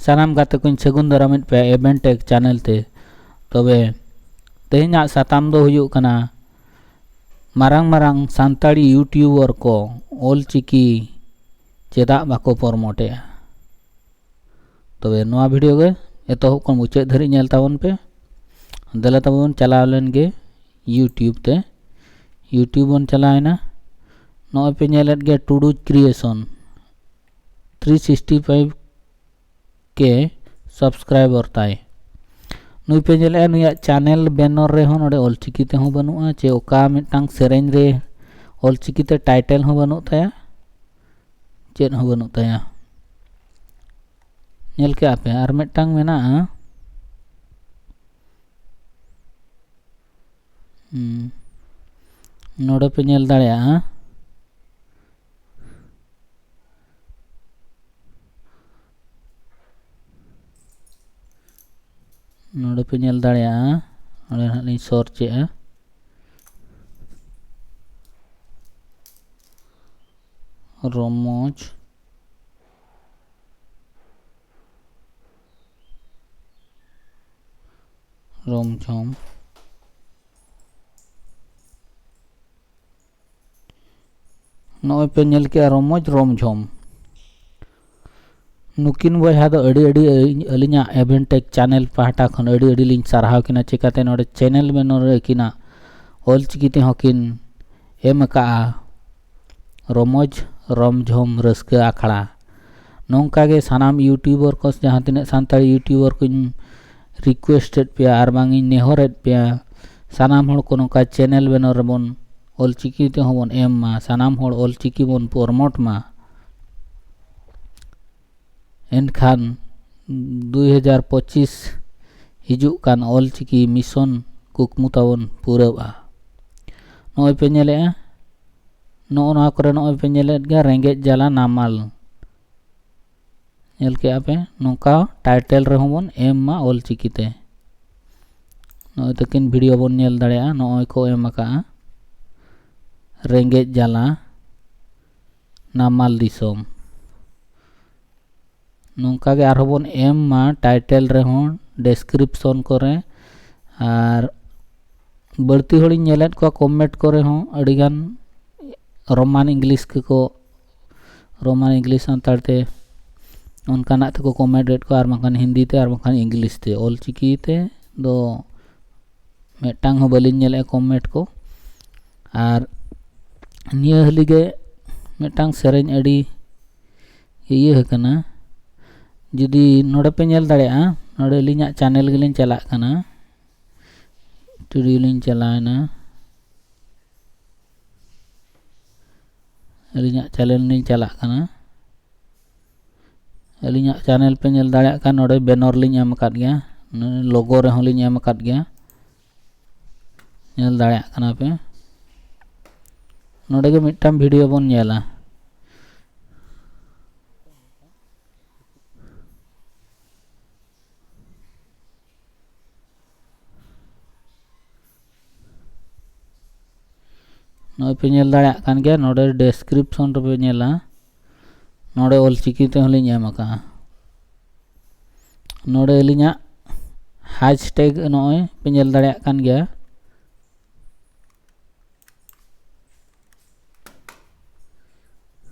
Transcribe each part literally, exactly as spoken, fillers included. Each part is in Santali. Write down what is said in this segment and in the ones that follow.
ᱥᱟᱱᱟᱢ ᱜᱟᱛᱮ ᱠᱚᱧ ᱥᱟᱹᱜᱩᱱ ᱫᱟᱨᱟᱢᱮᱫ ᱯᱮᱭᱟ ᱮᱵᱷᱮᱱ ᱴᱮᱠ ᱪᱮᱱᱮᱞ ᱛᱮ᱾ ᱛᱚᱵᱮ ᱛᱮᱦᱮᱧᱟᱜ ᱥᱟᱛᱟᱢ ᱫᱚ ᱦᱩᱭᱩᱜ ᱠᱟᱱᱟ ᱢᱟᱨᱟᱝ ᱢᱟᱨᱟᱝ ᱥᱟᱱᱛᱟᱲᱤ ᱭᱩᱴᱤᱭᱩᱵᱟᱨ ᱠᱚ ᱚᱞ ᱪᱤᱠᱤ ᱪᱮᱫᱟᱜ ᱵᱟᱠᱚ ᱯᱨᱚᱢᱳᱴᱮᱜᱼᱟ᱾ ᱛᱚᱵᱮ ᱱᱚᱣᱟ ᱵᱷᱤᱰᱤᱭᱳ ᱜᱮ ᱮᱛᱚᱦᱚᱵ ᱠᱷᱚᱱ ᱢᱩᱪᱟᱹᱫ ᱫᱷᱟᱹᱨᱤᱡ ᱧᱮᱞ ᱛᱟᱵᱚᱱ ᱯᱮ᱾ ᱫᱮᱞᱟ ᱛᱚᱵᱮ ᱵᱚᱱ ᱪᱟᱞᱟᱣ ᱞᱮᱱ ᱜᱮ ᱭᱩᱴᱤᱭᱩᱵᱽ ᱛᱮ᱾ ᱭᱩᱴᱤᱭᱩᱵᱽ ᱵᱚᱱ ᱪᱟᱞᱟᱣᱮᱱᱟ᱾ ᱱᱚᱜᱼᱚᱭ ᱯᱮ ᱧᱮᱞᱮᱫ ᱜᱮᱭᱟ ᱴᱩᱰᱩ ᱠᱨᱤᱭᱮᱥᱚᱱ ᱛᱷᱨᱤ ᱥᱤᱠᱥᱴᱤ ᱯᱷᱟᱭᱤᱵᱷ ᱠᱮ ᱥᱟᱵᱥᱠᱨᱟᱭᱵᱟᱨ ᱛᱟᱭ᱾ ᱱᱩᱭ ᱯᱮ ᱧᱮᱞᱮᱫᱼᱟ, ᱱᱩᱭᱟᱜ ᱪᱮᱱᱮᱞ ᱵᱮᱱᱟᱨ ᱨᱮᱦᱚᱸ ᱱᱚᱰᱮ ᱚᱞᱪᱤᱠᱤ ᱛᱮᱦᱚᱸ ᱵᱟᱹᱱᱩᱜᱼᱟ, ᱪᱮ ᱚᱠᱟ ᱢᱤᱫᱴᱟᱝ ᱥᱮᱨᱮᱧ ᱨᱮ ᱚᱞᱪᱤᱠᱤ ᱛᱮ ᱴᱟᱭᱴᱮᱞ ᱦᱚᱸ ᱵᱟᱹᱱᱩᱜ ᱛᱟᱭᱟ, ᱪᱮᱫ ᱦᱚᱸ ᱵᱟᱹᱱᱩᱜ ᱛᱟᱭᱟ᱾ ᱧᱮᱞ ᱠᱮᱜᱼᱟ ᱯᱮ, ᱟᱨ ᱢᱤᱫᱴᱟᱝ ᱢᱮᱱᱟᱜᱼᱟ᱾ ᱦᱩᱸ᱾ ᱱᱚᱰᱮ ᱯᱮ ᱧᱮᱞ ᱫᱟᱲᱮᱭᱟᱜᱼᱟ, ᱱᱚᱰᱮ ᱯᱮ ᱧᱮᱞ ᱫᱟᱲᱮᱭᱟᱜᱼᱟ, ᱱᱚᱰᱮ ᱦᱟᱸᱜ ᱞᱤᱧ ᱥᱟᱨᱪ ᱮᱜᱼᱟ, ᱨᱚᱢᱚᱡᱽ ᱨᱚᱢᱡᱷᱚᱢ᱾ ᱱᱚᱜᱼᱚᱭ ᱯᱮ ᱧᱮᱞ ᱠᱮᱜᱼᱟ ᱨᱚᱢᱚᱡᱽ ᱨᱚᱢᱡᱷᱚᱢ᱾ ᱱᱩᱠᱤᱱ ᱵᱚᱭᱦᱟ ᱫᱚ ᱟᱹᱰᱤ ᱟᱹᱰᱤ ᱟᱹᱞᱤᱧᱟᱜ ᱮᱵᱷᱮᱱ ᱴᱮᱠ ᱪᱮᱱᱮᱞ ᱯᱟᱦᱴᱟ ᱠᱷᱚᱱ ᱟᱹᱰᱤ ᱟᱹᱰᱤ ᱞᱤᱧ ᱥᱟᱨᱦᱟᱣ ᱠᱤᱱᱟ᱾ ᱪᱤᱠᱟᱹᱛᱮ ᱱᱚᱰᱮ ᱪᱮᱱᱮᱞ ᱵᱮᱱᱟᱨ ᱨᱮ ᱟᱹᱠᱤᱱᱟᱜ ᱚᱞ ᱪᱤᱠᱤ ᱛᱮᱦᱚᱸ ᱠᱤᱱ ᱮᱢ ᱟᱠᱟᱜᱼᱟ, ᱨᱚᱢᱚᱡᱽ ᱨᱚᱢᱡᱷᱚᱢ ᱨᱟᱹᱥᱠᱟᱹ ᱟᱠᱷᱲᱟ᱾ ᱱᱚᱝᱠᱟ ᱜᱮ ᱥᱟᱱᱟᱢ ᱭᱩᱴᱤᱭᱩᱵᱟᱨ ᱠᱚ, ᱡᱟᱦᱟᱸ ᱛᱤᱱᱟᱹᱜ ᱥᱟᱱᱛᱟᱲᱤ ᱭᱩᱴᱤᱭᱩᱵᱟᱨ ᱠᱚᱧ ᱨᱤᱠᱩᱭᱮᱥᱴ ᱮᱫ ᱯᱮᱭᱟ ᱟᱨ ᱵᱟᱝ ᱤᱧ ᱱᱮᱦᱚᱨᱮᱫ ᱯᱮᱭᱟ, ᱥᱟᱱᱟᱢ ᱦᱚᱲ ᱠᱚ ᱱᱚᱝᱠᱟ ᱪᱮᱱᱮᱞ ᱵᱮᱱᱟᱨ ᱨᱮᱵᱚᱱ ᱚᱞ ᱪᱤᱠᱤ ᱛᱮᱦᱚᱸ ᱵᱚᱱ ᱮᱢ ᱢᱟ, ᱥᱟᱱᱟᱢ ᱦᱚᱲ ᱚᱞ ᱪᱤᱠᱤ ᱵᱚᱱ ᱯᱨᱚᱢᱳᱴ ᱢᱟ᱾ ᱮᱱᱠᱷᱟᱱ ᱫᱩᱭ ᱦᱟᱡᱟᱨ ᱯᱚᱸᱪᱤᱥ ᱦᱤᱡᱩᱜ ᱠᱟᱱ ᱚᱞ ᱪᱤᱠᱤ ᱢᱤᱥᱚᱱ ᱠᱩᱠᱢᱩ ᱛᱟᱵᱚᱱ ᱯᱩᱨᱟᱹᱜᱼᱟ᱾ ᱱᱚᱜᱼᱚᱭ ᱯᱮ ᱧᱮᱞᱮᱜᱼᱟ, ᱱᱚᱜᱼᱚ ᱱᱚᱣᱟ ᱠᱚᱨᱮ ᱱᱚᱜᱼᱚᱭ ᱯᱮ ᱧᱮᱞᱮᱫ ᱜᱮᱭᱟ, ᱨᱮᱸᱜᱮᱡ ᱡᱟᱞᱟ ᱱᱟᱢᱟᱞ᱾ ᱧᱮᱞ ᱠᱮᱜᱼᱟ ᱯᱮ, ᱱᱚᱝᱠᱟ ᱴᱟᱭᱴᱮᱞ ᱨᱮᱦᱚᱸ ᱵᱚᱱ ᱮᱢ ᱢᱟ ᱚᱞ ᱪᱤᱠᱤ ᱛᱮ᱾ ᱱᱚᱜᱼᱚᱭ ᱛᱟᱹᱠᱤᱱ ᱵᱷᱤᱰᱤᱭᱳ ᱵᱚᱱ ᱧᱮᱞ ᱫᱟᱲᱮᱭᱟᱜᱼᱟ, ᱱᱚᱜᱼᱚᱭ ᱠᱚ ᱮᱢ ᱟᱠᱟᱜᱼᱟ, ᱨᱮᱸᱜᱮᱡ ᱡᱟᱞᱟ ᱱᱟᱢᱟᱞ ᱫᱤᱥᱚᱢ᱾ ᱱᱚᱝᱠᱟ ᱜᱮ ᱟᱨᱦᱚᱸ ᱵᱚᱱ ᱮᱢ ᱢᱟ ᱴᱟᱭᱴᱮᱞ ᱨᱮᱦᱚᱸ, ᱰᱮᱥᱠᱨᱤᱯᱥᱚᱱ ᱠᱚᱨᱮ, ᱟᱨ ᱵᱟᱹᱲᱛᱤ ᱦᱚᱲᱤᱧ ᱧᱮᱞᱮᱫ ᱠᱚᱣᱟ ᱠᱚᱢᱮᱱᱴ ᱠᱚᱨᱮ ᱦᱚᱸ ᱟᱹᱰᱤᱜᱟᱱ ᱨᱳᱢᱟᱱ ᱤᱝᱞᱤᱥ ᱜᱮᱠᱚ, ᱨᱳᱢᱟᱱ ᱤᱝᱞᱤᱥ ᱥᱟᱱᱛᱟᱲ ᱛᱮ ᱚᱱᱠᱟᱱᱟᱜ ᱛᱮᱠᱚ ᱠᱚᱢᱮᱱᱴ ᱮᱫ ᱠᱚᱣᱟ, ᱟᱨ ᱵᱟᱝᱠᱷᱟᱱ ᱦᱤᱱᱫᱤ ᱛᱮ, ᱟᱨ ᱵᱟᱝᱠᱷᱟᱱ ᱤᱝᱞᱤᱥ ᱛᱮ᱾ ᱚᱞᱪᱤᱠᱤ ᱛᱮ ᱫᱚ ᱢᱤᱫᱴᱟᱝ ᱦᱚᱸ ᱵᱟᱹᱞᱤᱧ ᱧᱮᱞᱮᱫᱼᱟ ᱠᱚᱢᱮᱱᱴ ᱠᱚ᱾ ᱟᱨ ᱱᱤᱭᱟᱹ ᱦᱟᱹᱞᱤ ᱜᱮ ᱢᱤᱫᱴᱟᱝ ᱥᱮᱨᱮᱧ ᱟᱹᱰᱤ ᱤᱭᱟᱹ ᱟᱠᱟᱱᱟ᱾ ᱡᱩᱫᱤ ᱱᱚᱰᱮ ᱯᱮ ᱧᱮᱞ ᱫᱟᱲᱮᱭᱟᱜᱼᱟ, ᱱᱚᱰᱮ ᱟᱹᱞᱤᱧᱟᱜ ᱪᱮᱱᱮᱞ ᱜᱮᱞᱤᱧ ᱪᱟᱞᱟᱜ ᱠᱟᱱᱟ᱾ ᱥᱴᱩᱰᱤᱭᱳ ᱞᱤᱧ ᱪᱟᱞᱟᱣᱮᱱᱟ, ᱟᱹᱞᱤᱧᱟᱜ ᱪᱮᱱᱮᱞ ᱞᱤᱧ ᱪᱟᱞᱟᱜ ᱠᱟᱱᱟ᱾ ᱟᱹᱞᱤᱧᱟᱜ ᱪᱮᱱᱮᱞ ᱯᱮ ᱧᱮᱞ ᱫᱟᱲᱮᱭᱟᱜ ᱠᱟᱱ, ᱱᱚᱰᱮ ᱵᱮᱱᱚᱨ ᱞᱤᱧ ᱮᱢ ᱟᱠᱟᱫ ᱜᱮᱭᱟ, ᱞᱳᱜᱳ ᱨᱮᱦᱚᱸ ᱞᱤᱧ ᱮᱢ ᱟᱠᱟᱫ ᱜᱮᱭᱟ, ᱧᱮᱞ ᱫᱟᱲᱮᱭᱟᱜ ᱠᱟᱱᱟ ᱯᱮ᱾ ᱱᱚᱰᱮ ᱜᱮ ᱢᱤᱫᱴᱟᱝ ᱵᱷᱤᱰᱤᱭᱳ ᱵᱚᱱ ᱧᱮᱞᱟ᱾ ᱱᱚᱜᱼᱚᱭ ᱯᱮ ᱧᱮᱞ ᱫᱟᱲᱮᱭᱟᱜ ᱠᱟᱱ ᱜᱮᱭᱟ, ᱱᱚᱰᱮ ᱰᱮᱥᱠᱨᱤᱯᱥᱚᱱ ᱨᱮᱯᱮ ᱧᱮᱞᱟ, ᱱᱚᱰᱮ ᱚᱞᱪᱤᱠᱤ ᱛᱮᱦᱚᱸ ᱞᱤᱧ ᱮᱢ ᱟᱠᱟᱫᱼᱟ᱾ ᱱᱚᱰᱮ ᱟᱹᱞᱤᱧᱟᱜ ᱦᱮᱥᱴᱮᱜᱽ ᱱᱚᱜᱼᱚᱭ ᱯᱮ ᱧᱮᱞ ᱫᱟᱲᱮᱭᱟᱜ ᱠᱟᱱ ᱜᱮᱭᱟ᱾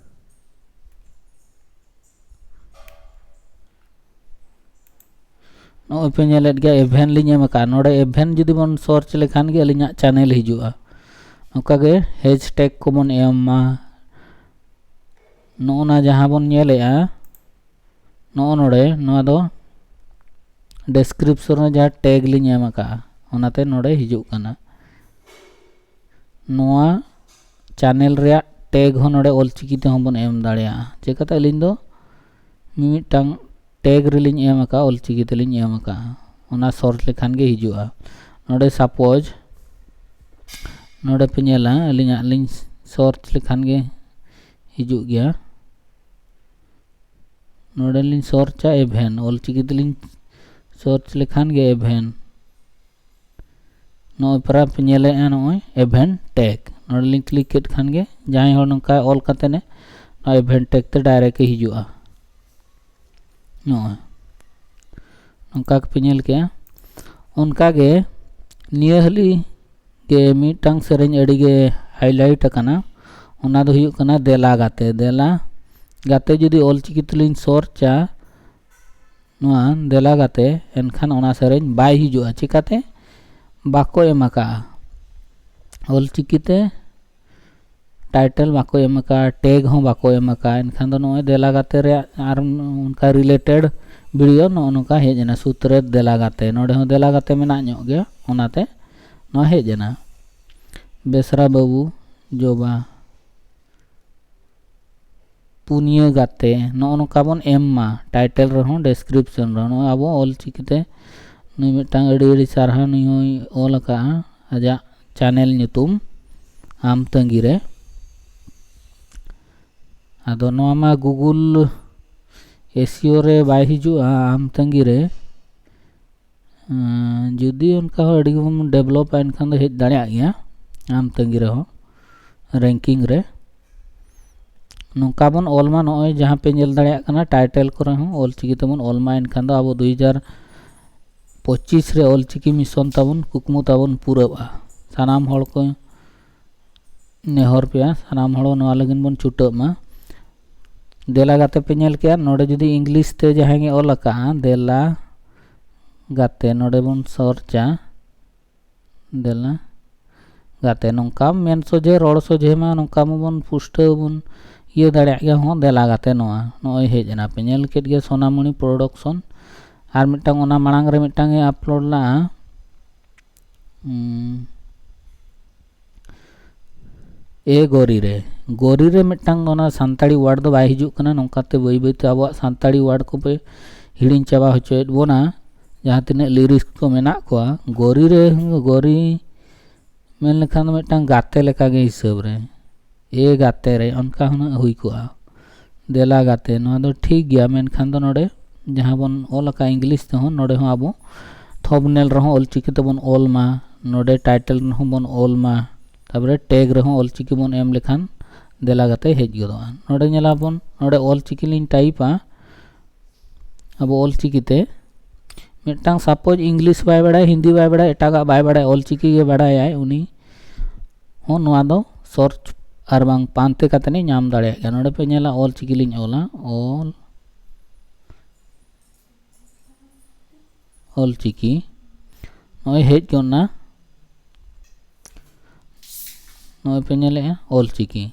ᱱᱚᱜᱼᱚᱭ ᱯᱮ ᱧᱮᱞᱮᱫ ᱜᱮᱭᱟ, ᱮᱵᱷᱮᱱ ᱞᱤᱧ ᱮᱢ ᱟᱠᱟᱫᱼᱟ᱾ ᱱᱚᱰᱮ ᱮᱵᱷᱮᱱ ᱡᱩᱫᱤ ᱵᱚᱱ ᱥᱟᱨᱪ ᱞᱮᱠᱷᱟᱱ ᱜᱮ ᱟᱹᱞᱤᱧᱟᱜ ᱪᱮᱱᱮᱞ ᱦᱤᱡᱩᱜᱼᱟ᱾ ᱱᱚᱝᱠᱟ ᱜᱮ ᱦᱮᱥᱴᱮᱜᱽ ᱠᱚᱵᱚᱱ ᱮᱢ ᱢᱟ᱾ ᱱᱚᱜᱼᱚ ᱱᱟ ᱡᱟᱦᱟᱸ ᱵᱚᱱ ᱧᱮᱞᱮᱫᱼᱟ, ᱱᱚᱜᱼᱚ ᱱᱚᱰᱮ, ᱱᱚᱣᱟ ᱫᱚ ᱰᱮᱥᱠᱨᱤᱯᱥᱚᱱ ᱨᱮ ᱡᱟᱦᱟᱸ ᱴᱮᱜᱽ ᱞᱤᱧ ᱮᱢ ᱟᱠᱟᱫᱼᱟ, ᱚᱱᱟᱛᱮ ᱱᱚᱰᱮ ᱦᱤᱡᱩᱜ ᱠᱟᱱᱟ᱾ ᱱᱚᱣᱟ ᱪᱮᱱᱮᱞ ᱨᱮᱭᱟᱜ ᱴᱮᱜᱽ ᱦᱚᱸ ᱱᱚᱰᱮ ᱚᱞᱪᱤᱠᱤ ᱛᱮᱦᱚᱸ ᱵᱚᱱ ᱮᱢ ᱫᱟᱲᱮᱭᱟᱜᱼᱟ᱾ ᱪᱮᱠᱟᱛᱮ ᱟᱹᱞᱤᱧ ᱫᱚ ᱢᱤᱢᱤᱫᱴᱟᱝ ᱴᱮᱜᱽ ᱨᱮᱞᱤᱧ ᱮᱢ ᱟᱠᱟᱫᱼᱟ, ᱚᱞᱪᱤᱠᱤ ᱛᱮᱞᱤᱧ ᱮᱢ ᱟᱠᱟᱫᱼᱟ, ᱚᱱᱟ ᱥᱟᱨᱪ ᱞᱮᱠᱷᱟᱱ ᱜᱮ ᱦᱤᱡᱩᱜᱼᱟ᱾ ᱱᱚᱰᱮ ᱥᱟᱯᱳᱡᱽ, ᱱᱚᱰᱮ ᱯᱮ ᱧᱮᱞᱟ, ᱟᱹᱞᱤᱧᱟᱜ ᱞᱤᱧ ᱥᱟᱨᱪ ᱞᱮᱠᱷᱟᱱ ᱜᱮ ᱦᱤᱡᱩᱜ ᱜᱮᱭᱟ᱾ ᱱᱚᱰᱮ ᱞᱤᱧ ᱥᱟᱨᱪᱟ ᱮᱵᱷᱮᱱ, ᱚᱞᱪᱤᱠᱤ ᱛᱮᱞᱤᱧ ᱥᱟᱨᱪ ᱞᱮᱠᱷᱟᱱ ᱜᱮ ᱮᱵᱷᱮᱱ᱾ ᱱᱚᱜᱼᱚᱭ ᱯᱟᱨᱟ ᱯᱮ ᱧᱮᱞᱮᱫᱼᱟ, ᱱᱚᱜᱼᱚᱭ ᱮᱵᱷᱮᱱ ᱴᱮᱜᱽ᱾ ᱱᱚᱰᱮ ᱞᱤᱧ ᱠᱞᱤᱠ ᱠᱮᱫ ᱠᱷᱟᱱ ᱜᱮ ᱡᱟᱦᱟᱸᱭ ᱦᱚᱲ ᱱᱚᱝᱠᱟ ᱚᱞ ᱠᱟᱛᱮ ᱱᱮ ᱱᱚᱣᱟ ᱮᱵᱷᱮᱱ ᱴᱮᱜᱽ ᱛᱮ ᱰᱟᱭᱨᱮᱠᱴ ᱮ ᱦᱤᱡᱩᱜᱼᱟ᱾ ᱱᱚᱜᱼᱚᱭ ᱱᱚᱝᱠᱟ ᱜᱮᱯᱮ ᱧᱮᱞ ᱠᱮᱜᱼᱟ᱾ ᱚᱱᱠᱟᱜᱮ ᱱᱤᱭᱟᱹ ᱦᱟᱹᱞᱤ ᱜᱮ ᱢᱤᱫᱴᱟᱝ ᱥᱮᱨᱮᱧ ᱟᱹᱰᱤ ᱜᱮ highlight ᱟᱠᱟᱱᱟ, ᱚᱱᱟ ᱫᱚ ᱦᱩᱭᱩᱜ ᱠᱟᱱᱟ ᱫᱮᱞᱟ ᱜᱟᱛᱮ᱾ ᱫᱮᱞᱟ ᱜᱟᱛᱮ ᱡᱩᱫᱤ ᱚᱞᱪᱤᱠᱤ ᱛᱮᱞᱤᱧ ᱥᱚᱨᱪᱟ, ᱱᱚᱣᱟ ᱫᱮᱞᱟ ᱜᱟᱛᱮ, ᱮᱱᱠᱷᱟᱱ ᱚᱱᱟ ᱥᱮᱨᱮᱧ ᱵᱟᱭ ᱦᱤᱡᱩᱜᱼᱟ᱾ ᱪᱤᱠᱟᱹᱛᱮ? ᱵᱟᱠᱚ ᱮᱢ ᱟᱠᱟᱫᱼᱟ ᱚᱞᱪᱤᱠᱤ ᱛᱮ᱾ Title ᱵᱟᱠᱚ ᱮᱢ ᱟᱠᱟᱫᱼᱟ, tag ᱦᱚᱸ ᱵᱟᱠᱚ ᱮᱢ ᱟᱠᱟᱫᱼᱟ᱾ ᱮᱱᱠᱷᱟᱱ ᱫᱚ ᱱᱚᱜᱼᱚᱭ ᱫᱮᱞᱟ ᱜᱟᱛᱮ ᱨᱮᱭᱟᱜ ᱟᱨ ᱚᱱᱠᱟ related video ᱱᱚᱜᱼᱚ ᱱᱚᱝᱠᱟ ᱦᱮᱡ ᱮᱱᱟ, ᱥᱩᱛᱨᱮᱛ ᱫᱮᱞᱟ ᱜᱟᱛᱮ᱾ ᱱᱚᱰᱮ ᱦᱚᱸ ᱫᱮᱞᱟ ᱜᱟᱛᱮ ᱢᱮᱱᱟᱜ ᱧᱚᱜ ᱜᱮᱭᱟ, ᱚᱱᱟᱛᱮ ᱱᱚᱣᱟ ᱦᱮᱡ ᱮᱱᱟ᱾ ᱵᱮᱥᱨᱟ ᱵᱟᱹᱵᱩ ᱡᱚᱵᱟ ᱯᱩᱱᱭᱟᱹ ᱜᱟᱛᱮ, ᱱᱚᱜᱼᱚ ᱱᱚᱝᱠᱟ ᱵᱚᱱ ᱮᱢ ᱢᱟ, title ᱨᱮᱦᱚᱸ description ᱨᱮᱦᱚᱸ᱾ ᱱᱚᱜᱼᱚᱭ ᱟᱵᱚ ᱚᱞᱪᱤᱠᱤ ᱛᱮ ᱱᱩᱭ ᱢᱤᱫᱴᱟᱝ ᱟᱹᱰᱤ ᱟᱹᱰᱤ ᱥᱟᱨᱦᱟᱣ, ᱱᱩᱭ ᱦᱚᱸᱭ ᱚᱞ ᱟᱠᱟᱫᱼᱟ ᱟᱡᱟᱜ channel ᱧᱩᱛᱩᱢ ᱟᱢ ᱛᱟᱺᱜᱤ ᱨᱮ᱾ ᱟᱫᱚ ᱱᱚᱣᱟ ᱢᱟ Google S E O ᱨᱮ ᱵᱟᱭ ᱦᱤᱡᱩᱜᱼᱟ, ᱟᱢ ᱛᱟᱺᱜᱤ ᱨᱮ᱾ ᱮᱸ, ᱡᱩᱫᱤ ᱚᱱᱠᱟ ᱦᱚᱸ ᱟᱹᱰᱤ ᱜᱮᱵᱚᱱ developᱟ, ᱮᱱᱠᱷᱟᱱ ᱫᱚ ᱦᱮᱡ ᱫᱟᱲᱮᱭᱟᱜ ᱜᱮᱭᱟ ᱟᱢ ᱛᱟᱺᱜᱤ ᱨᱮᱦᱚᱸ, ranking ᱨᱮ᱾ ᱱᱚᱝᱠᱟ ᱵᱚᱱ ᱚᱞ ᱢᱟ, ᱱᱚᱜᱼᱚᱭ ᱡᱟᱦᱟᱸ ᱯᱮ ᱧᱮᱞ ᱫᱟᱲᱮᱭᱟᱜ ᱠᱟᱱᱟ, title ᱠᱚᱨᱮ ᱦᱚᱸ ᱚᱞᱪᱤᱠᱤ ᱛᱮᱵᱚᱱ ᱚᱞ ᱢᱟ, ᱮᱱᱠᱷᱟᱱ ᱫᱚ ᱟᱵᱚ ᱫᱩ ᱦᱟᱡᱟᱨ ᱯᱚᱸᱪᱤᱥ ᱨᱮ ᱚᱞᱪᱤᱠᱤ mission ᱛᱟᱵᱚᱱ, ᱠᱩᱠᱢᱩ ᱛᱟᱵᱚᱱ ᱯᱩᱨᱟᱹᱜᱼᱟ᱾ ᱥᱟᱱᱟᱢ ᱦᱚᱲ ᱠᱚ ᱱᱮᱦᱚᱨ ᱯᱮᱭᱟ, ᱥᱟᱱᱟᱢ ᱦᱚᱲ ᱱᱚᱣᱟ ᱞᱟᱹᱜᱤᱫ ᱵᱚᱱ ᱪᱷᱩᱴᱟᱹᱜ ᱢᱟ᱾ ᱫᱮᱞᱟ ᱜᱟᱛᱮ ᱯᱮ ᱧᱮᱞ ᱠᱮᱜᱼᱟ, ᱱᱚᱰᱮ ᱡᱩᱫᱤ English ᱛᱮ ᱡᱟᱦᱟᱸᱭ ᱜᱮ ᱚᱞ ᱟᱠᱟᱫᱼᱟ, ᱫᱮᱞᱟ ᱜᱟᱛᱮ, ᱱᱚᱰᱮ ᱵᱚᱱ ᱥᱚᱨᱪᱟ, ᱫᱮᱞᱟ ᱜᱟᱛᱮ, ᱱᱚᱝᱠᱟ ᱢᱮᱱ ᱥᱚᱡᱷᱮ, ᱨᱚᱲ ᱥᱚᱡᱷᱮ ᱢᱟ, ᱱᱚᱝᱠᱟ ᱢᱟᱵᱚᱱ ᱯᱩᱥᱴᱟᱹᱣ ᱵᱚᱱ ᱤᱭᱟᱹ ᱫᱟᱲᱮᱭᱟᱜ ᱜᱮᱭᱟ ᱦᱚᱸ᱾ ᱫᱮᱞᱟ ᱜᱟᱛᱮ, ᱱᱚᱣᱟ ᱱᱚᱜᱼᱚᱭ ᱦᱮᱡ ᱮᱱᱟ, ᱯᱮ ᱧᱮᱞ ᱠᱮᱫ ᱜᱮᱭᱟ, ᱥᱳᱱᱟᱢᱩᱱᱤ Production᱾ ᱟᱨ ᱢᱤᱫᱴᱟᱝ ᱚᱱᱟ ᱢᱟᱲᱟᱝ ᱨᱮ ᱢᱤᱫᱴᱟᱝ ᱮ upload ᱞᱟᱜᱼᱟ, ᱩᱸ, ᱮ ᱜᱚᱨᱤ ᱨᱮ, ᱜᱚᱨᱤ ᱨᱮ ᱢᱤᱫᱴᱟᱝ ᱚᱱᱟ ᱥᱟᱱᱛᱟᱲᱤ word ᱫᱚ ᱵᱟᱭ ᱦᱤᱡᱩᱜ ᱠᱟᱱᱟ᱾ ᱱᱚᱝᱠᱟᱛᱮ ᱵᱟᱹᱭ ᱵᱟᱹᱭᱛᱮ ᱟᱵᱚᱣᱟᱜ ᱥᱟᱱᱛᱟᱲᱤ word ᱠᱚᱯᱮ ᱦᱤᱲᱤᱧ ᱪᱟᱵᱟ ᱦᱚᱪᱚᱭᱮᱫ ᱵᱚᱱᱟ, ᱡᱟᱦᱟᱸ ᱛᱤᱱᱟᱹᱜ lyrics ᱠᱚ ᱢᱮᱱᱟᱜ ᱠᱚᱣᱟ᱾ ᱜᱚᱨᱤ ᱨᱮ, ᱜᱚᱨᱤ ᱢᱮᱱ ᱞᱮᱠᱷᱟᱱ ᱫᱚ ᱢᱤᱫᱴᱟᱝ ᱜᱟᱛᱮ ᱞᱮᱠᱟᱜᱮ ᱦᱤᱥᱟᱹᱵ ᱨᱮ, ᱮ ᱜᱟᱛᱮ ᱨᱮ, ᱚᱱᱠᱟ ᱦᱩᱱᱟᱹᱜ ᱦᱩᱭ ᱠᱚᱜᱼᱟ᱾ ᱫᱮᱞᱟ ᱜᱟᱛᱮ, ᱱᱚᱣᱟ ᱫᱚ ᱴᱷᱤᱠ ᱜᱮᱭᱟ, ᱢᱮᱱᱠᱷᱟᱱ ᱫᱚ ᱱᱚᱰᱮ ᱡᱟᱦᱟᱸ ᱵᱚᱱ ᱚᱞ ᱟᱠᱟᱫ English ᱛᱮᱦᱚᱸ, ᱱᱚᱰᱮ ᱦᱚᱸ ᱟᱵᱚ thumbnail ᱨᱮᱦᱚᱸ ᱚᱞᱪᱤᱠᱤ ᱛᱮᱵᱚᱱ ᱚᱞ ᱢᱟ, ᱱᱚᱰᱮ title ᱨᱮᱦᱚᱸ ᱵᱚᱱ ᱚᱞ ᱢᱟ, ᱛᱟᱨᱯᱚᱨᱮ tag ᱨᱮᱦᱚᱸ ᱚᱞᱪᱤᱠᱤ ᱵᱚᱱ ᱮᱢ ᱞᱮᱠᱷᱟᱱ ᱫᱮᱞᱟ ᱜᱟᱛᱮ ᱦᱮᱡ ᱜᱚᱫᱚᱜᱼᱟ᱾ ᱱᱚᱰᱮ ᱧᱮᱞᱟᱵᱚᱱ, ᱱᱚᱰᱮ ᱚᱞᱪᱤᱠᱤ ᱞᱤᱧ typeᱟ, ᱟᱵᱚ ᱚᱞ ᱪᱤᱠᱤ ᱛᱮ ᱢᱤᱫᱴᱟᱝ, ᱥᱟᱯᱳᱡᱽ, ᱤᱝᱞᱤᱥ ᱵᱟᱭ ᱵᱟᱲᱟᱭᱟ, ᱦᱤᱱᱫᱤ ᱵᱟᱭ ᱵᱟᱲᱟᱭᱟ, ᱮᱴᱟᱜᱟᱜ ᱵᱟᱭ ᱵᱟᱲᱟᱭᱟ, ᱚᱞ ᱪᱤᱠᱤ ᱜᱮ ᱵᱟᱲᱟᱭᱟᱭ, ᱩᱱᱤ ᱦᱚᱸ ᱱᱚᱣᱟ ᱫᱚ ᱥᱟᱨᱪ ᱟᱨ ᱵᱟᱝ ᱯᱟᱱᱛᱮ ᱠᱟᱛᱮ ᱮ ᱧᱟᱢ ᱫᱟᱲᱮᱭᱟᱜ ᱜᱮᱭᱟ᱾ ᱱᱚᱰᱮ ᱯᱮ ᱧᱮᱞᱟ, ᱚᱞ ᱪᱤᱠᱤ ᱞᱤᱧ ᱚᱞᱟ, ᱚᱞ ᱚᱞ ᱪᱤᱠᱤ᱾ ᱱᱚᱜᱼᱚᱭ ᱦᱮᱡ ᱜᱚᱫ ᱮᱱᱟ, ᱱᱚᱜᱼᱚᱭ ᱯᱮ ᱧᱮᱞᱮᱜᱼᱟ, ᱚᱞ ᱪᱤᱠᱤ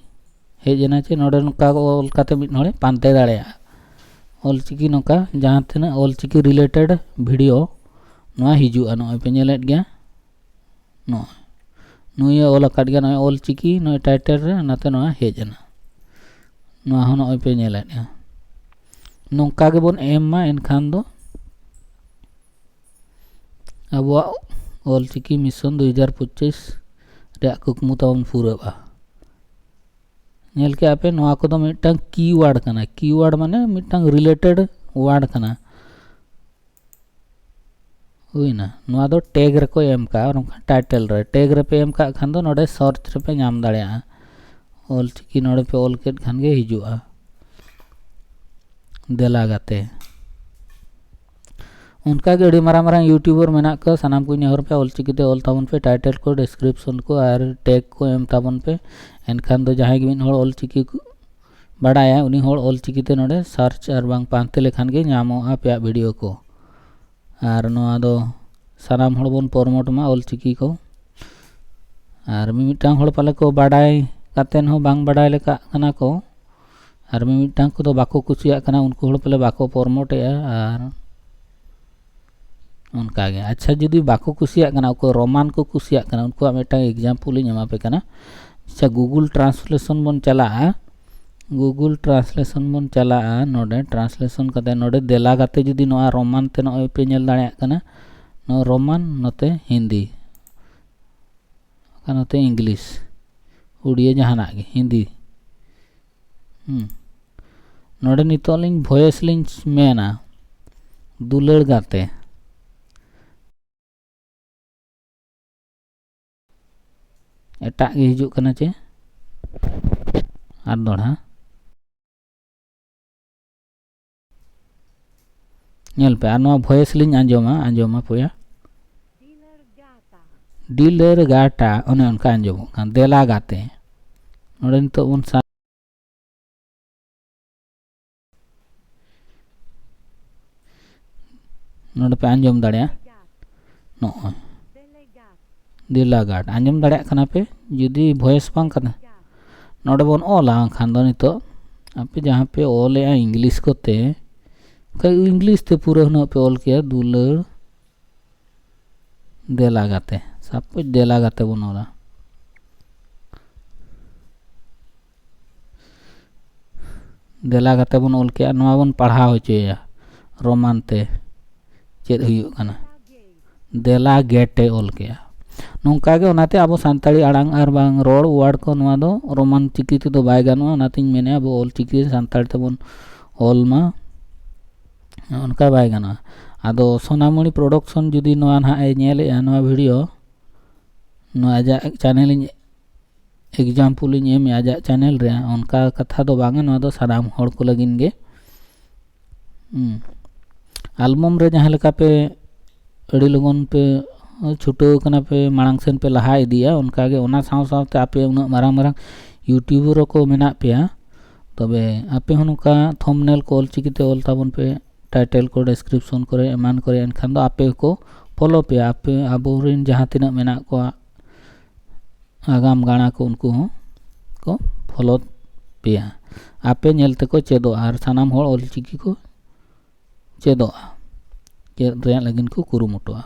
ᱦᱮᱡ ᱮᱱᱟ᱾ ᱪᱮ ᱱᱚᱰᱮ ᱱᱚᱝᱠᱟ ᱚᱞ ᱠᱟᱛᱮ ᱢᱤᱫ ᱦᱚᱲᱮ ᱯᱟᱱᱛᱮ ᱫᱟᱲᱮᱭᱟᱜᱼᱟ᱾ ᱚᱞ ᱪᱤᱠᱤ ᱱᱚᱝᱠᱟ ᱡᱟᱦᱟᱸ ᱛᱤᱱᱟᱹᱜ ᱚᱞ ᱪᱤᱠᱤ ᱨᱤᱞᱮᱴᱮᱰ ᱵᱷᱤᱰᱤᱭᱳ ᱱᱚᱣᱟ ᱦᱤᱡᱩᱜᱼᱟ᱾ ᱱᱚᱜᱼᱚᱭ ᱯᱮ ᱧᱮᱞᱮᱫ ᱜᱮᱭᱟ, ᱱᱚᱜᱼᱚᱭ ᱱᱩᱭᱮ ᱚᱞ ᱟᱠᱟᱫ ᱜᱮᱭᱟ, ᱱᱚᱜᱼᱚᱭ ᱚᱞ ᱪᱤᱠᱤ, ᱱᱚᱜᱼᱚᱭ ᱴᱟᱭᱴᱮᱞ ᱨᱮ, ᱚᱱᱟᱛᱮ ᱱᱚᱣᱟ ᱦᱮᱡ ᱮᱱᱟ᱾ ᱱᱚᱣᱟ ᱦᱚᱸ ᱱᱚᱜᱼᱚᱭ ᱯᱮ ᱧᱮᱞᱮᱫᱼᱟ᱾ ᱱᱚᱝᱠᱟ ᱜᱮᱵᱚᱱ ᱮᱢ ᱢᱟ, ᱮᱱᱠᱷᱟᱱ ᱫᱚ ᱟᱵᱚᱣᱟᱜ ᱚᱞ ᱪᱤᱠᱤ ᱢᱤᱥᱚᱱ ᱫᱩ ᱦᱟᱡᱟᱨ ᱯᱚᱸᱪᱤᱥ ᱨᱮᱭᱟᱜ ᱠᱩᱠᱢᱩ ᱛᱟᱵᱚᱱ ᱯᱩᱨᱟᱹᱜᱼᱟ᱾ ᱧᱮᱞ ᱠᱮᱜᱼᱟ ᱯᱮ, ᱱᱚᱣᱟ ᱠᱚᱫᱚ ᱢᱤᱫᱴᱟᱝ ᱠᱤᱣᱟᱨᱰ ᱠᱟᱱᱟ᱾ ᱠᱤᱣᱟᱨᱰ ᱢᱟᱱᱮ ᱢᱤᱫᱴᱟᱝ ᱨᱤᱞᱮᱴᱮᱰ ᱣᱟᱨᱰ ᱠᱟᱱᱟ᱾ ᱦᱩᱭᱱᱟ, ᱱᱚᱣᱟ ᱫᱚ ᱴᱮᱜᱽ ᱨᱮᱠᱚ ᱮᱢ ᱠᱟᱜᱼᱟ, ᱟᱨ ᱚᱱᱠᱟ ᱴᱟᱭᱴᱮᱞ ᱨᱮ, ᱴᱮᱜᱽ ᱨᱮᱯᱮ ᱮᱢ ᱠᱟᱜ ᱠᱷᱟᱱ ᱫᱚ ᱱᱚᱰᱮ ᱥᱟᱨᱪ ᱨᱮᱯᱮ ᱧᱟᱢ ᱫᱟᱲᱮᱭᱟᱜᱼᱟ᱾ ᱚᱞ ᱪᱤᱠᱤ ᱱᱚᱰᱮ ᱯᱮ ᱚᱞ ᱠᱮᱫ ᱠᱷᱟᱱ ᱜᱮ ᱦᱤᱡᱩᱜᱼᱟ᱾ ᱫᱮᱞᱟ ᱜᱟᱛᱮ᱾ ᱚᱱᱠᱟᱜᱮ ᱟᱹᱰᱤ ᱢᱟᱨᱟᱝ ᱢᱟᱨᱟᱝ ᱭᱩᱴᱩᱵᱟᱨ ᱢᱮᱱᱟᱜ ᱠᱚᱣᱟ, ᱥᱟᱱᱟᱢ ᱠᱚᱧ ᱱᱮᱦᱚᱨ ᱯᱮ, ᱚᱞ ᱪᱤᱠᱤ ᱛᱮ ᱚᱞ ᱛᱟᱵᱚᱱ ᱯᱮ, ᱴᱟᱭᱴᱮᱞ ᱠᱚ, ᱰᱤᱥᱠᱨᱤᱯᱥᱚᱱ ᱠᱚ ᱟᱨ ᱴᱮᱜᱽ ᱠᱚ ᱮᱢ ᱛᱟᱵᱚᱱ ᱯᱮ᱾ ᱮᱱᱠᱷᱟᱱ ᱫᱚ ᱡᱟᱦᱟᱸᱭ ᱜᱮ ᱢᱤᱫ ᱦᱚᱲ ᱚᱞ ᱪᱤᱠᱤ ᱠᱚ ᱵᱟᱲᱟᱭᱟ, ᱩᱱᱤ ᱦᱚᱲ ᱚᱞ ᱪᱤᱠᱤ ᱛᱮ ᱱᱚᱰᱮ ᱥᱟᱨᱪ ᱟᱨ ᱵᱟᱝ ᱯᱟᱱᱛᱮ ᱞᱮᱠᱷᱟᱱ ᱜᱮ ᱧᱟᱢᱚᱜᱼᱟ ᱟᱯᱮᱭᱟᱜ ᱵᱷᱤᱰᱤᱭᱳ ᱠᱚ᱾ ᱟᱨ ᱱᱚᱣᱟ ᱫᱚ ᱥᱟᱱᱟᱢ ᱦᱚᱲ ᱵᱚᱱ ᱯᱨᱚᱢᱳᱴ ᱢᱟ ᱚᱞ ᱪᱤᱠᱤ ᱠᱚ᱾ ᱟᱨ ᱢᱤᱢᱤᱫᱴᱟᱝ ᱦᱚᱲ ᱯᱟᱞᱮ ᱠᱚ ᱵᱟᱰᱟᱭ ᱠᱟᱛᱮᱫ ᱦᱚᱸ ᱵᱟᱝ ᱵᱟᱰᱟᱭ ᱞᱮᱠᱟᱜ ᱠᱟᱱᱟ ᱠᱚ, ᱟᱨ ᱢᱤᱢᱤᱫᱴᱟᱝ ᱠᱚᱫᱚ ᱵᱟᱠᱚ ᱠᱩᱥᱤᱭᱟᱜ ᱠᱟᱱᱟ, ᱩᱱᱠᱩ ᱦᱚᱲ ᱯᱟᱞᱮ ᱵᱟᱠᱚ ᱯᱨᱚᱢᱳᱴᱮᱜᱼᱟ᱾ ᱟᱨ ᱚᱱᱠᱟᱜᱮ, ᱟᱪᱪᱷᱟ, ᱡᱩᱫᱤ ᱵᱟᱠᱚ ᱠᱩᱥᱤᱭᱟᱜ ᱠᱟᱱᱟ, ᱚᱠᱚᱭ ᱨᱳᱢᱟᱱ ᱠᱚ ᱠᱩᱥᱤᱭᱟᱜ ᱠᱟᱱᱟ, ᱩᱱᱠᱩᱣᱟᱜ ᱢᱤᱫᱴᱟᱝ ᱮᱠᱡᱟᱢᱯᱚᱞ ᱤᱧ ᱮᱢᱟ ᱯᱮ ᱠᱟᱱᱟ᱾ ᱟᱪᱪᱷᱟ, ᱜᱩᱜᱩᱞ ᱴᱨᱟᱱᱥᱞᱮᱥᱚᱱ ᱵᱚᱱ ᱪᱟᱞᱟᱜᱼᱟ᱾ ᱜᱩᱜᱩᱞ ᱴᱨᱟᱱᱥᱞᱮᱥᱚᱱ ᱵᱚᱱ ᱪᱟᱞᱟᱜᱼᱟ᱾ ᱱᱚᱰᱮ ᱴᱨᱟᱱᱥᱞᱮᱥᱚᱱ ᱠᱟᱛᱮ ᱱᱚᱰᱮ ᱫᱮᱞᱟ ᱠᱟᱛᱮ ᱡᱩᱫᱤ ᱱᱚᱣᱟ ᱨᱳᱢᱟᱱ ᱛᱮ ᱱᱚᱜᱼᱚᱭ ᱯᱮ ᱧᱮᱞ ᱫᱟᱲᱮᱭᱟᱜ ᱠᱟᱱᱟ, ᱱᱚᱣᱟ ᱨᱳᱢᱟᱱ, ᱱᱚᱛᱮ ᱦᱤᱱᱫᱤ, ᱟᱨ ᱱᱚᱛᱮ ᱤᱝᱞᱤᱥ, ᱩᱲᱤᱭᱟᱹ, ᱡᱟᱦᱟᱱᱟᱜ ᱜᱮ, ᱦᱤᱱᱫᱤ᱾ ᱦᱩᱸ᱾ ᱱᱚᱰᱮ ᱱᱤᱛᱚᱜ ᱞᱤᱧ ᱵᱷᱚᱭᱮᱥ ᱞᱤᱧ ᱢᱮᱱᱟ, ᱫᱩᱞᱟᱹᱲ ᱜᱟᱛᱮ᱾ ᱮᱴᱟᱜ ᱜᱮ ᱦᱤᱡᱩᱜ ᱠᱟᱱᱟ ᱪᱮ? ᱟᱨ ᱫᱚᱦᱲᱟ᱾ ᱧᱮᱞ ᱯᱮ, ᱟᱨ ᱱᱚᱣᱟ ᱵᱷᱚᱭᱮᱥ ᱞᱤᱧ ᱟᱸᱡᱚᱢᱟ, ᱟᱸᱡᱚᱢᱟ ᱯᱮᱭᱟ᱾ ᱰᱤᱞᱟᱹᱨ ᱜᱟᱴᱟ, ᱚᱱᱮ ᱚᱱᱠᱟ ᱟᱸᱡᱚᱢᱚᱜ ᱠᱟᱱᱟ, ᱫᱮᱞᱟ ᱜᱟᱛᱮ᱾ ᱱᱚᱰᱮ ᱱᱤᱛᱚᱜ ᱵᱚᱱ ᱥᱟ- ᱱᱚᱰᱮ ᱯᱮ ᱟᱸᱡᱚᱢ ᱫᱟᱲᱮᱭᱟᱜᱼᱟ, ᱱᱚᱜᱼᱚᱭ ᱫᱮᱞᱟ ᱜᱟᱴ᱾ ᱟᱸᱡᱚᱢ ᱫᱟᱲᱮᱭᱟᱜ ᱠᱟᱱᱟ ᱯᱮ? ᱡᱩᱫᱤ ᱵᱷᱚᱭᱮᱥ ᱵᱟᱝ ᱠᱟᱱᱟ, ᱱᱚᱰᱮ ᱵᱚᱱ ᱚᱞᱟ, ᱮᱱᱠᱷᱟᱱ ᱫᱚ ᱱᱤᱛᱚᱜ ᱟᱯᱮ ᱡᱟᱦᱟᱸ ᱯᱮ ᱚᱞᱮᱜᱼᱟ ᱤᱝᱞᱤᱥ ᱠᱚᱛᱮ, ᱠᱷᱟᱡ ᱤᱝᱞᱤᱥ ᱛᱮ ᱯᱩᱨᱟᱹ ᱦᱩᱱᱟᱹᱜ ᱯᱮ ᱚᱞ ᱠᱮᱭᱟ, ᱫᱩᱞᱟᱹᱲ ᱫᱮᱞᱟ ᱜᱟᱛᱮ᱾ ᱥᱟᱯᱳᱡᱽ ᱫᱮᱞᱟ ᱜᱟᱛᱮ ᱵᱚᱱ ᱚᱞᱟ, ᱫᱮᱞᱟ ᱜᱟᱛᱮ ᱵᱚᱱ ᱚᱞ ᱠᱮᱜᱼᱟ, ᱱᱚᱣᱟ ᱵᱚᱱ ᱯᱟᱲᱦᱟᱣ ᱦᱚᱪᱚᱭᱟ ᱨᱳᱢᱟᱱ ᱛᱮ᱾ ᱪᱮᱫ ᱦᱩᱭᱩᱜ ᱠᱟᱱᱟ? ᱫᱮᱞᱟ ᱜᱮᱴ ᱮ ᱚᱞ ᱠᱮᱜᱼᱟ᱾ ᱱᱚᱝᱠᱟ ᱜᱮ, ᱚᱱᱟᱛᱮ ᱟᱵᱚ ᱥᱟᱱᱛᱟᱲᱤ ᱟᱲᱟᱝ ᱟᱨ ᱵᱟᱝ ᱨᱚᱲ ᱣᱟᱨᱰ ᱠᱚ, ᱱᱚᱣᱟ ᱫᱚ ᱨᱳᱢᱟᱱ ᱪᱤᱠᱤ ᱛᱮᱫᱚ ᱵᱟᱭ ᱜᱟᱱᱚᱜᱼᱟ᱾ ᱚᱱᱟᱛᱤᱧ ᱢᱮᱱᱮᱫᱼᱟ, ᱟᱵᱚ ᱚᱞ ᱪᱤᱠᱤ ᱥᱟᱱᱛᱟᱲ ᱛᱮᱵᱚᱱ ᱚᱞ ᱢᱟ, ᱚᱱᱠᱟ ᱵᱟᱭ ᱜᱟᱱᱚᱜᱼᱟ᱾ ᱟᱫᱚ ᱥᱳᱱᱟᱢᱩᱱᱤ ᱯᱨᱚᱰᱟᱠᱥᱚᱱ ᱡᱩᱫᱤ ᱱᱚᱣᱟ ᱱᱟᱦᱟᱜ ᱮ ᱧᱮᱞᱮᱜᱼᱟ, ᱱᱚᱣᱟ ᱵᱷᱤᱰᱤᱭᱳ, ᱱᱚᱣᱟ ᱟᱡᱟᱜ ᱪᱮᱱᱮᱞ ᱤᱧ ᱮᱠᱡᱟᱢᱯᱚᱞ ᱤᱧ ᱮᱢᱮᱜᱼᱟ ᱟᱡᱟᱜ ᱪᱮᱱᱮᱞ ᱨᱮ, ᱚᱱᱠᱟ ᱠᱟᱛᱷᱟ ᱫᱚ ᱵᱟᱝᱟ, ᱱᱚᱣᱟ ᱫᱚ ᱥᱟᱱᱟᱢ ᱦᱚᱲ ᱠᱚ ᱞᱟᱹᱜᱤᱫ ᱜᱮ᱾ ᱦᱩᱸ᱾ ᱟᱞᱵᱚᱢ ᱨᱮ ᱡᱟᱦᱟᱸ ᱞᱮᱠᱟ ᱯᱮ ᱟᱹᱰᱤ ᱞᱚᱜᱚᱱ ᱯᱮ ᱪᱷᱩᱴᱟᱹᱣ ᱠᱟᱱᱟ ᱯᱮ, ᱢᱟᱲᱟᱝ ᱥᱮᱱ ᱯᱮ ᱞᱟᱦᱟ ᱤᱫᱤᱜᱼᱟ, ᱚᱱᱠᱟᱜᱮ ᱚᱱᱟ ᱥᱟᱶ ᱥᱟᱶᱛᱮ ᱟᱯᱮ ᱩᱱᱟᱹᱜ ᱢᱟᱨᱟᱝ ᱢᱟᱨᱟᱝ ᱭᱩᱴᱩᱵᱟᱨ ᱠᱚ ᱢᱮᱱᱟᱜ ᱯᱮᱭᱟ, ᱛᱚᱵᱮ ᱟᱯᱮ ᱦᱚᱸ ᱱᱚᱝᱠᱟ ᱛᱷᱚᱢᱵᱽᱱᱮᱞ ᱠᱚ ᱚᱞᱪᱤᱠᱤ ᱛᱮ ᱚᱞ ᱛᱟᱵᱚᱱ ᱯᱮ, ᱴᱟᱭᱴᱮᱞ ᱠᱚ, ᱰᱮᱥᱠᱨᱤᱯᱥᱚᱱ ᱠᱚᱨᱮ, ᱮᱢᱟᱱ ᱠᱚᱨᱮ, ᱮᱱᱠᱷᱟᱱ ᱫᱚ ᱟᱯᱮ ᱦᱚᱸᱠᱚ ᱯᱷᱚᱞᱳ ᱯᱮᱭᱟ᱾ ᱟᱯᱮ ᱟᱵᱚᱨᱮᱱ ᱡᱟᱦᱟᱸ ᱛᱤᱱᱟᱹᱜ ᱢᱮᱱᱟᱜ ᱠᱚᱣᱟ ᱟᱜᱟᱢ ᱜᱟᱬᱟ ᱠᱚ, ᱩᱱᱠᱩ ᱦᱚᱸ ᱠᱚ ᱯᱷᱚᱞᱳ ᱯᱮᱭᱟ᱾ ᱟᱯᱮ ᱧᱮᱞ ᱛᱮᱠᱚ ᱪᱮᱫᱚᱜᱼᱟ ᱟᱨ ᱥᱟᱱᱟᱢ ᱦᱚᱲ ᱚᱞᱪᱤᱠᱤ ᱠᱚ ᱪᱮᱫᱚᱜᱼᱟ, ᱪᱮᱫ ᱨᱮᱭᱟᱜ ᱞᱟᱹᱜᱤᱫ ᱠᱚ ᱠᱩᱨᱩᱢᱩᱴᱩᱜᱼᱟ᱾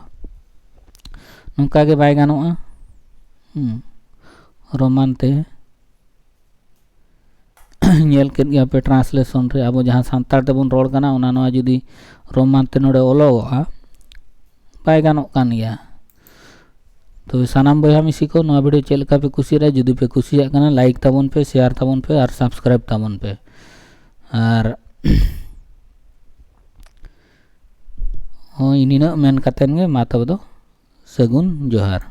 ᱱᱚᱝᱠᱟ ᱜᱮ ᱵᱟᱭ ᱜᱟᱱᱚᱜᱼᱟ᱾ ᱦᱩᱸ᱾ ᱨᱳᱢᱟᱱ ᱛᱮ ᱧᱮᱞ ᱠᱮᱫ ᱜᱮᱭᱟ ᱯᱮ, ᱴᱨᱟᱱᱥᱞᱮᱥᱚᱱ ᱨᱮ ᱟᱵᱚ ᱡᱟᱦᱟᱸ ᱥᱟᱱᱛᱟᱲ ᱛᱮᱵᱚᱱ ᱨᱚᱲ ᱠᱟᱱᱟ, ᱚᱱᱟ ᱱᱚᱣᱟ ᱡᱩᱫᱤ ᱨᱳᱢᱟᱱ ᱛᱮ ᱱᱚᱰᱮ ᱚᱞᱚᱜᱚᱜᱼᱟ, ᱵᱟᱭ ᱜᱟᱱᱚᱜ ᱠᱟᱱ ᱜᱮᱭᱟ᱾ ᱛᱚᱵᱮ ᱥᱟᱱᱟᱢ ᱵᱚᱭᱦᱟ ᱢᱤᱥᱤ ᱠᱚ, ᱱᱚᱣᱟ ᱵᱷᱤᱰᱤᱭᱳ ᱪᱮᱫ ᱞᱮᱠᱟ ᱯᱮ ᱠᱩᱥᱤᱭᱟᱜᱼᱟ? ᱡᱩᱫᱤ ᱯᱮ ᱠᱩᱥᱤᱭᱟᱜ ᱠᱟᱱᱟ, ᱞᱟᱭᱤᱠ ᱛᱟᱵᱚᱱ ᱯᱮ, ᱥᱮᱭᱟᱨ ᱛᱟᱵᱚᱱ ᱯᱮ ᱟᱨ ᱥᱟᱵᱥᱠᱨᱟᱭᱤᱵ ᱛᱟᱵᱚᱱ ᱯᱮ᱾ ᱟᱨ ᱦᱳᱭ, ᱱᱤᱱᱟᱹᱜ ᱢᱮᱱ ᱠᱟᱛᱮᱱ ᱜᱮ ᱢᱟ ᱛᱚᱵᱮ ᱫᱚ ᱥᱟᱹᱜᱩᱱ ᱡᱚᱦᱟᱨ᱾